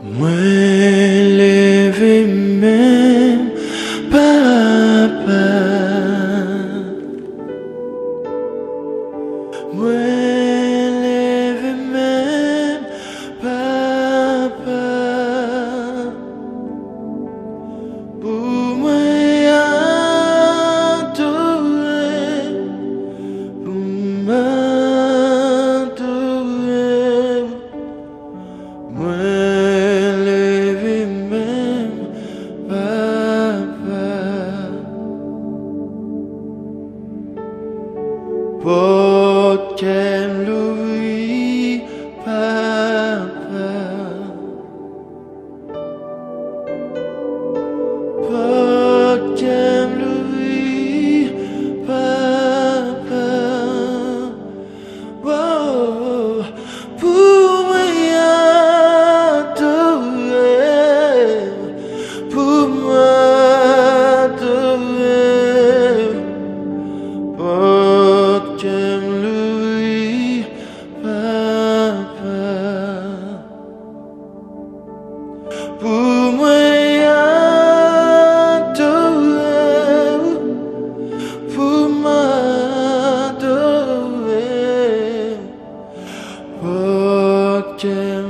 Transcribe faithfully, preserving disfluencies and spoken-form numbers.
Mwen leve menm, Papa. Mwen leve menm, Papa. Pou mwen adore, pou m adore. Mwen leve menm, Papa. Pòt kè m louvri, Papa. Pòt kè m louvri, Papa. Wow. Pou mwen adore, pou mwen adore, pòt kè m louvri, Papa. Pou mwen adore, pou m adore, pòt kè m